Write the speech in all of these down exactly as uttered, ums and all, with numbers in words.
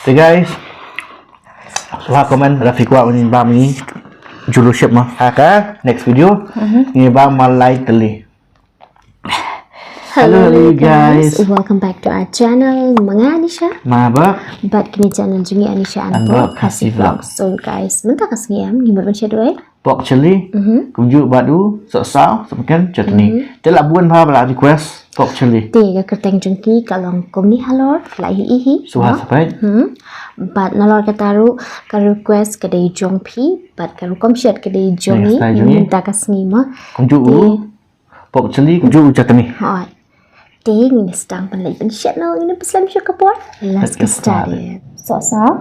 Te guys, sngewbha comment lada phi kwah ban bam ïa ngi julup ship mo ha ka next video. Mhm. Ngi bam malai tylli. Hello, hello, you guys. Welcome back to our channel. Ma nga Anisha. Ma ba. Bad kane channel jong ngi Anisha and Unbox Khasi Vlogs. So guys, mynta ka sngi em ngi mut ban shet wei pork chilli. Mhm. Kumjuh bad u sohsaw, sohmynken, chutney. Mhm. Te la bun bha ba la request pork chilli. Te ka kyrteng jong ki ka long kumne halor, la ïohi hi. Sngewbha subscribe. Hmm. Bad nalor kata ruh ka request ka dei jong phi, bad ka rukom shet ka dei jong ngi, mynta ka sngi mo. Kumjuh u pork chilli, kumjuh u chutney. Hooid. Te ngin sdang ban leit ban shet noh, ngin ym pynslem shuh ka por. Let's get started. Sohsaw.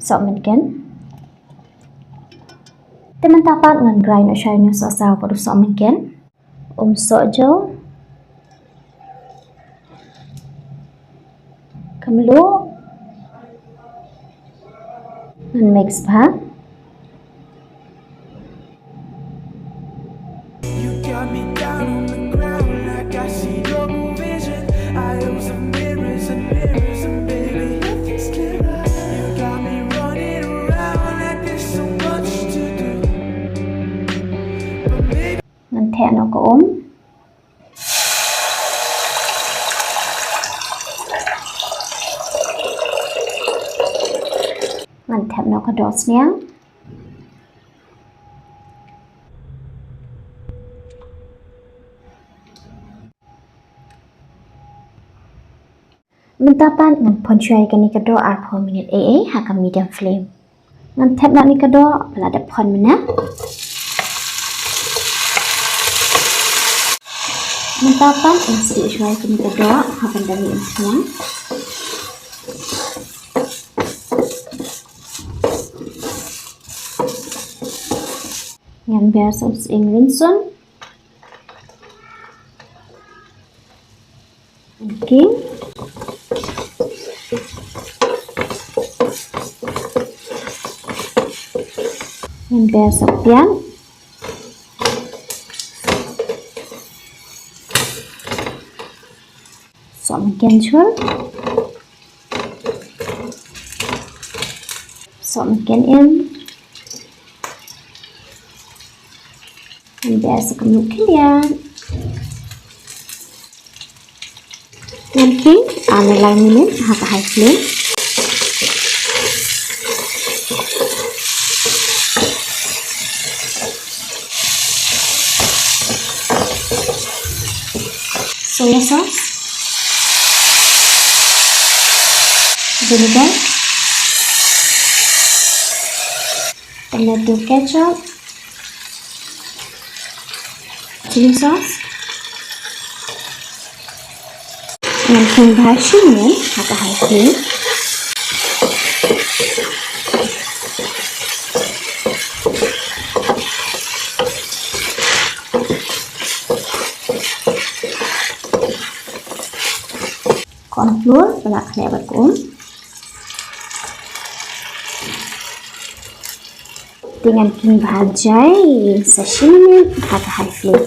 Sohmynken. Te mynta pat ngan grind noh shai ïa u sohsaw bad u sohmynken. Um sohjaw. Ka mluh. Ngan mix bha. You got me down on the ground, like I see double vision. I owe some mirrors and mirrors, and baby, nothing's clearer. You got me running around like there's so much to do. But maybe Ngan theh noh ka um. Ngan thep noh ka dohsniang. Mynta pat ngan pon shuwa ïa kane ka doh arphew minit ei ei ha ka medium flame. Ngan thep noh kane ka doh ba la dep pon mynne. Mynta pat ngan sdieh shuwa ïa kane ka doh ha ban da mih umphniang. Ngan ber sa u sying rynsun. Ngan khing. Ngan ber sa u piat. Sohmynken shur. Sohmynken im. Ngan ber sa ka mluh khyndiat. Ngan khing ar ne lai minit ha ka high flame. Soya sauce. Vinegar. Tomato ketchup. Chili sauce. Ngan khing bha shi minit ha ka high flame. Corn flour ba la khleh bad ka um. Te ngan khing bha jai sa shi minit ha ka high flame.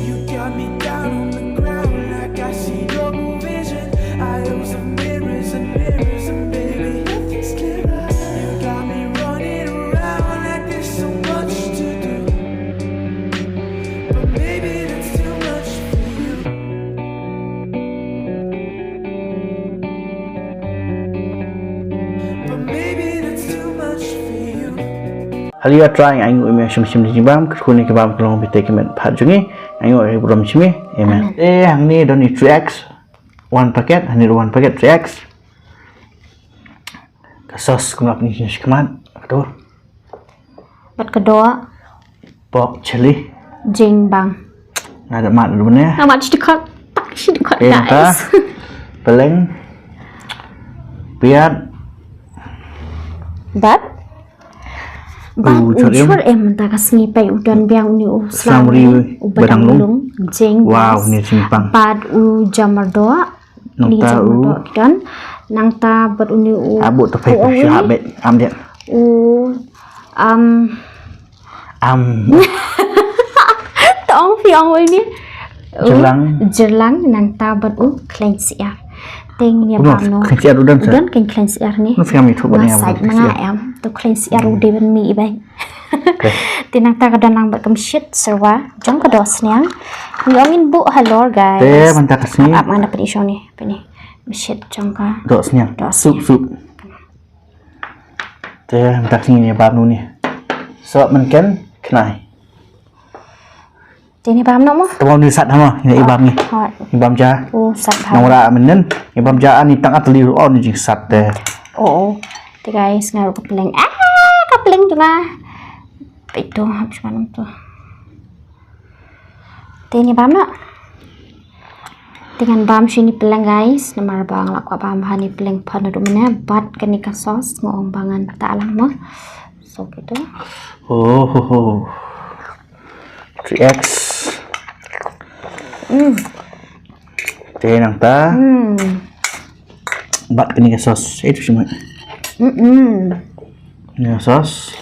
You got me down on the ground like I see double vision. I owe some mirrors and mirrors, and baby, nothing's clearer. You got me running around like there's so much to do. But maybe that's too much for you. But maybe that's too much for you. Haleluya, Trai, nga ainguh ïa me shim shim jingbam, kyrkhu ïa ka bam ka long beit ha khmat jong ngi, nga ainguh ïa ka burom jong me. Amen. Amen. Eh, hangne don ïa three X, one packet, hangne don one packet three X. Ka sauce kumba pynshai shakhmat, ka dur. Bad ka doh. Pork chili. Jingbang. Nga da mad ruh ne. Nga mad shi dkhot. Shi dkhot, eh, guys. Peleng. Piat. Bad. Bad u chor em mynta ka sngi pei u don biang une u slam ri u badang lung. Jingbang. Wow, une jingbang. Bad u jamar doh. Nangta u. Nangta bad une u. Abu to pei u shu habet am dia. U, um, Am. Tong phi ong oi ni. Jyrlang. Jyrlang nangta bad u khlaiñ syiar. Te ngin ïa bam noh. Khlaiñ syiar u don sa. U don khlaiñ syiar ni. Nga sngam ïathuh bad nga sait ma nga em. To khlaiñ syiar u dei ban mih i bai. Te nangta ka don lang bad ka mshit syrwa jong ka dohsniang. Ngi ong ngin buh halor, guys. Te mynta ka sngi. Ap nga da pynshong ni, pynshong. Mshit jong ka dohsniang. Dohsniang. Sup, sup. Te mynta ka sngi ngin ïa bam noh ni. Soh mynken khnai. Te ngin ïa bam noh mo. Te bam ni sat ha mo, ngin ïa bam ni. Hooid. Ngin bam ja. U sat ha. Nang wara mynnin, ngin bam ja ani tang atli ruh ni jingsat te. Oh, oh. Te guys, nga ruh ka pleng. Ah, ka pleng tu nga. Peit tu, hap shuwa nam tu. Te ngin ïa bam noh. Te ngan bam shuwa ïa ni pleng guys, namar ba nga la kwah bam ha ni pleng pat naduh mynne bad kane ka sauce nga ong ba ngan tah lang mo. So gitu. Oh, ho, ho. Three X. Hmm. Te nangta. Hmm. Bad kane ka sauce. Eh, tu semua. Hmm. Kane ka sauce.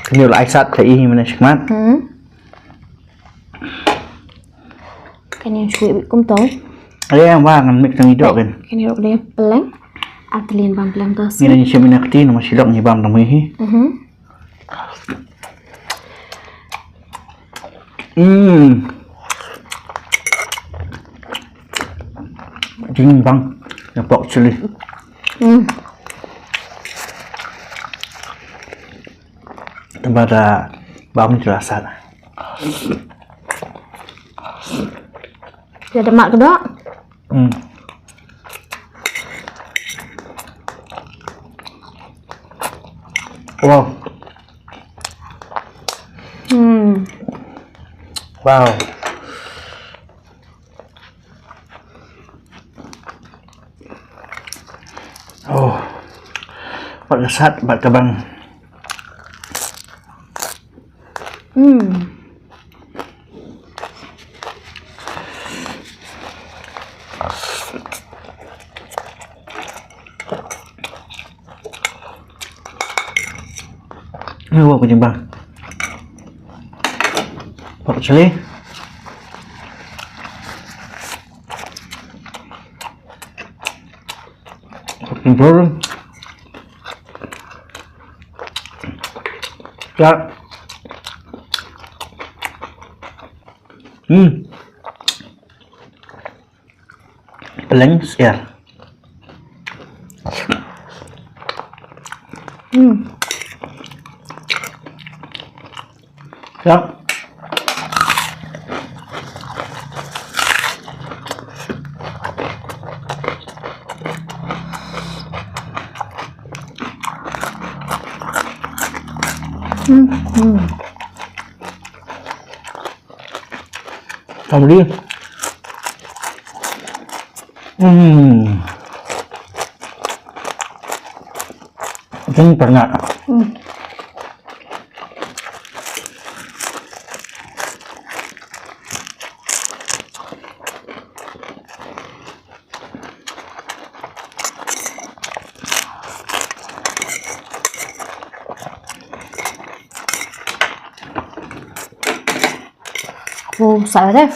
Kane la ai sat te i mana shikmat. Hmm. Kane shu kumto. Are yang ba ngan mix nang idok kan. Kane rok de pleng. Atlian bam pleng to. Ni nang shim ina kti nama shilok ni bam nang hi. Mhm. Hmm. Jing bang na pork chili. Hmm. Tamba da bam jelas sana. Dia demak kedok. Hmm. Wow. Hmm. Wow. Oh. Bad ka sat, bad ka bang. Hmm. Ni wa ku jimba. Pork chili. Pork chili. Ya. Hmm. Pleng syiar. Hmm. Siap. Hmm, hmm. Tadi. Hmm. Ini pernah. Hmm. Oh, salah deh.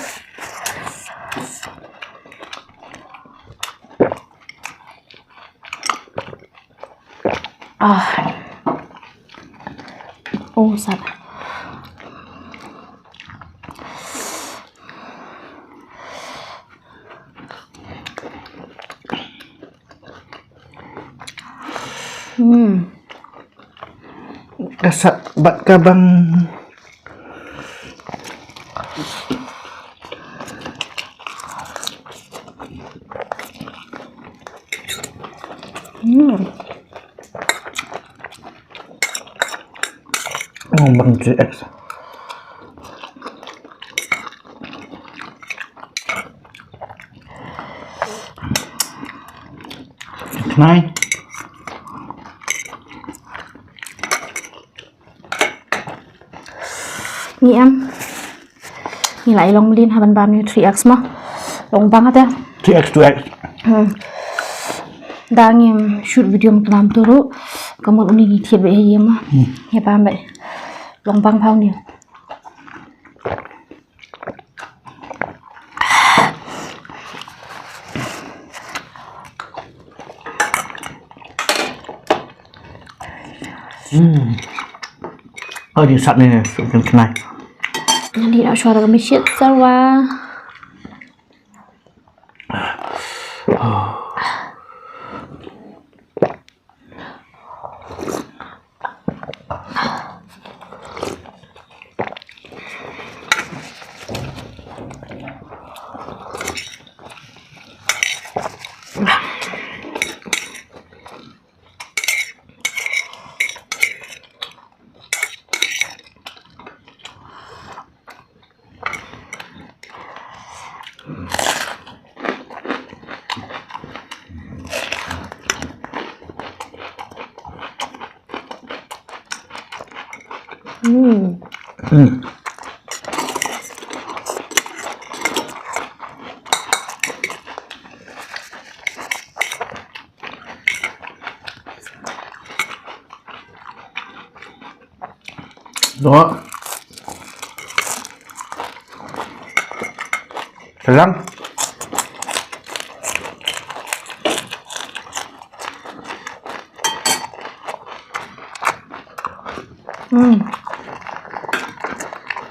Ah. Oh, salah. Hmm. Ka sat bad ka bang. Hmm. Oh, bang G X. Nai. Ngi em. Ngi la i long mlien haban bam ni three X mo. Long bang ate. Three X, two X. Hmm. Da ngim shoot video mklam turu. Ka mut uni ngi thied beit ha ïing ma. Hmm. Ïa bam beit. Long bang pha uni. Hmm. Oh, di sat ni, sat kan kenai. Ngan di nak suara ka mishit sawa. Hmm. Hmm. Dok. Salam. Hmm.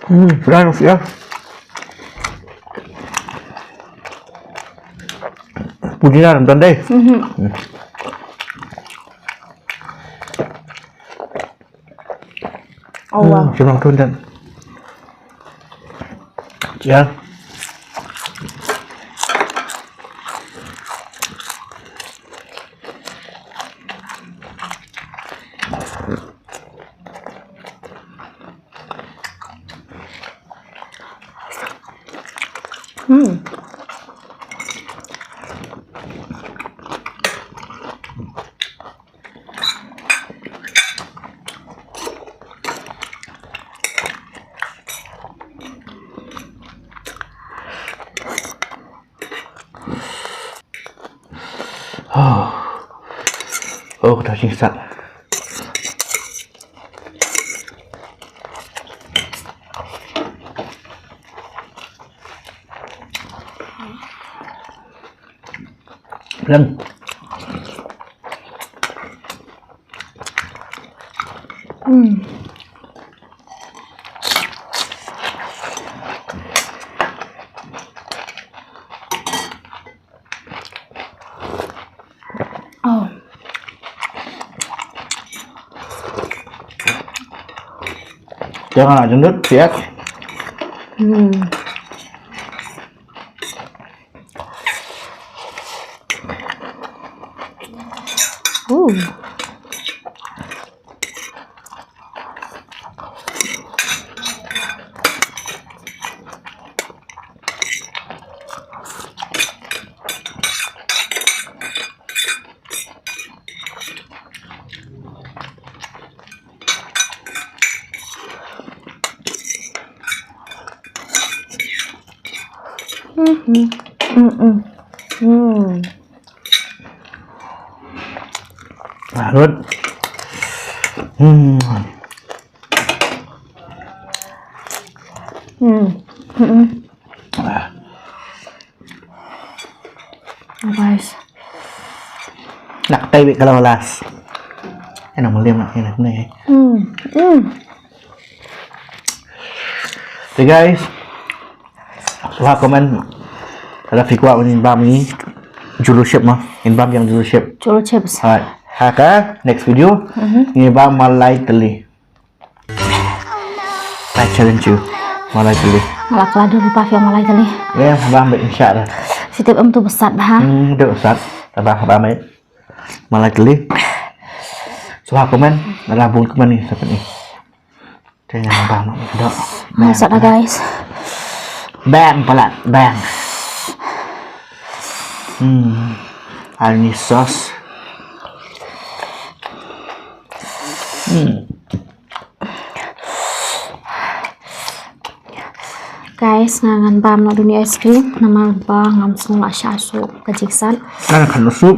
Hmm, salam, ya. Pudina, nonton deh. Mhm. Hmm. Oh, wow. Hmm, senang tu, dan. Ya. Hmm. Oh, oh, ka dei jingsat. Lem. Hmm. Oh. Jangan aja ndut, siap. Hmm. Ooh. Mhm. Mm-mm. Hmm. Larut. Hmm. Hmm. Mm-mm. Ah. Guys. Nak tai wik kalau las. Ena mulim nak ena ni. Hmm. Hmm. Okay guys. Shuwa comment. Lada phi kwah ban bam ïa julu ship ma. Ngin bam ïa julu ship. Julu chips. Alright. Ha ka next video. Mhm. Ngin bam malai tylli. I challenge you. Malai tylli. Nga la kylla dur lypa phi ong malai tylli. Ïa, bam beit, insha Allah. Phi tip em tu ba sat bha. Hmm, tu ba sat. Bam, bam beit. Malai tylli. Shuwa comment, lada bun comment ni, sa pynïoh. Te ngan bam noh, dok. Bam. Sat na, guys. Bam palat, bam. Hmm. Ani sauce. Hmm. Guys, nga ngan bam noh duni ice cream namar ba ngam sngew lah shah suh ka jingsat. Ngan kan sup.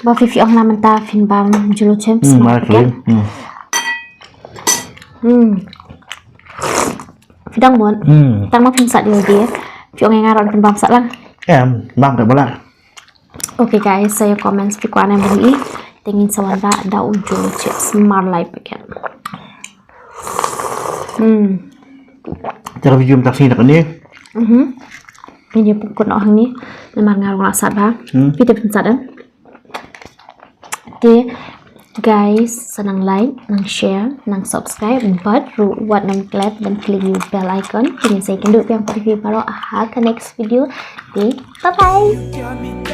Ba phi phi ong la mynta phin bam Jolo chips. Hmm, mar klim. Hmm. Hmm. Phi dang mut. Hmm. Tang ma phin sat ïa di. Phi ong ïa nga ruh phin bam sat lang. Em, bam ka bala. Okay guys, sa ïa comments phi kwah ne em bam i. Te ngin sa wan da da u Jolo chips mar lai packet. Hmm. Te ka video mynta ka sngi da kane. Mhm. Ngin ïa pynkhot noh hangne. Namar nga ruh nga la sat bha. Hmm. Phi te phin sat em. Te guys, sa nang like, nang share, nang subscribe, bad ruh wat nang klet ban click ïa u bell icon. Ngin sa ïakynduh biang pat ïa phi baroh ha ka next video. Te bye bye.